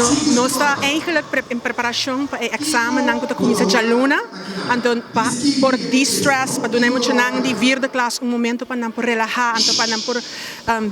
No, nos ta eigenlijk in preparacion pa e examennan cu ta cuminsa djaluna. Anto pa por de-stress, pa duna e muchanan di vierde klas un momento pa nan por relaha, anto pa nan por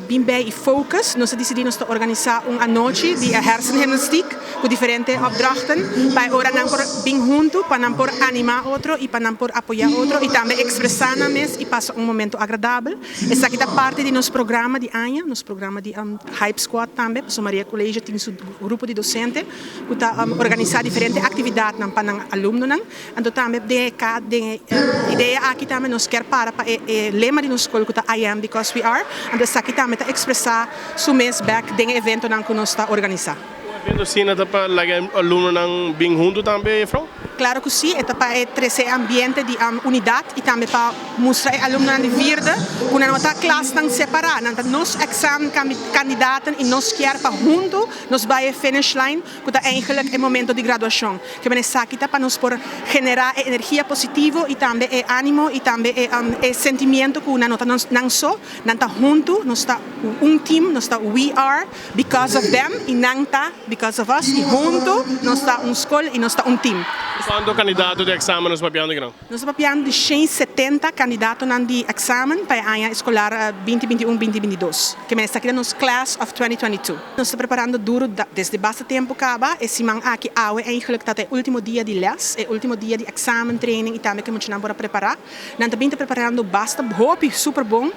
bin bij y focus, nos a dicidi nos ta organisa un anochi di hersengymnastiek cu diferente opdrachten pa e ora nan por bin hunto, pa nan por anima otro y pa nan por apoya otro y tambe expresa nan mes y pasa un momento agradabel. Esaki ta parti di nos programa di aña, nos programa di Hype Squad tambe, pasobra Maria College tin su grupo di docente cu ta organisa diferente actividadnan pa nan alumnonan. Anto tambe den e ka den e idea aki tambe nos kier para pa e e lema di nos skol cu ta I am because we are. Anto esaki tambe ta expresa su mes bek den e eventonan cu nos ta organisa. Un evento asina ta pa laga e alumnonan bin hunto tambe, juffrouw? Claro cu si, e ta pa e trece e ambiente di unidad y tambe pa mustra e alumnonan di vierde cu nan no ta klasnan separa, nan ta nos examen kandidaten y nos kier pa hunto nos bai e finish line cu ta eigenlijk e momento di graduacion. Ke men esaki ta pa nos por genera e energia positivo y tambe e animo y tambe e e sentimiento cu nan no ta nan so, nan ta hunto, nos ta un team, nos ta we are because of them y nan ta because of us y hunto nos ta un scol y nos ta un team. Cuanto candidato di examen nos papiando aki nan? Nos ta papiando di 170 kandidatonan di èksamen pa e aña eskolar 2021, 2022. Ke men esaki ta nos Class of 2022. Nos ta preparando duru desde basta tempu kaba. E siman aki awe eigenlijk ta ta e último dia di lès, e último dia di èksamen, training i tambe ke muchanan por a prepará. Nan ta bin ta preparando basta hopi super bon.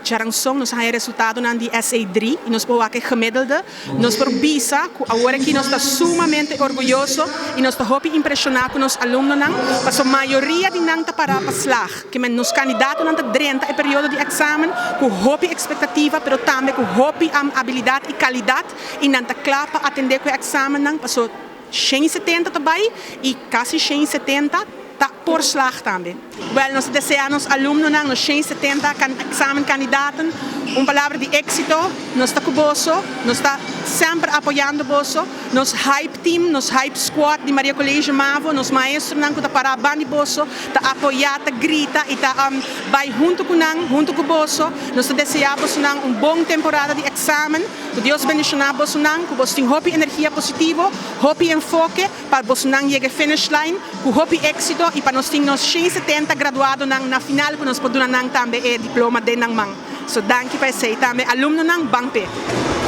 Djaranson nos a haña resultadonan di SA 3 i nos por wak e gemiddelde. Nos por bisa ku awor aki nos ta sumamente orguyoso i nos ta hopi impreshoná ku nos alumnonan, pasobra mayoria di nan ta pará pa slag. Ke men nos kandidatonan ta drenta e periodo di èksamen ku hopi ekspektativa, pero tambe ku hopi abilidat i kalidat i nan ta kla pa atendé ku e èksamennan, pasobra 170 ta bai i kasi 170 ta por slag tambe. Wèl, nos ta deseá nos alumnonan, nos 170 examenkandidaten, un palabra di éksito. Nos ta ku boso, nos ta semper apoyando boso. Nos Hype Team, nos Hype Squad di Maria College Mavo, nos maestronan ku ta pará ban di boso, ta apoyá, ta grita i ta bai huntu ku nan, huntu ku boso. Nos ta deseá bosonan un bon temporada di èksamen. Ku Dios bendishoná bosonan, ku boso tin hopi energia positivo, hopi enfoke. Pa bosonan yega e finish line ku hopi éksito i pa nos tin nos 170 graduadonan na final ku nos por duna nan tambe e diploma den nan man. So danki pa esei tambe alumnonan ban p'e.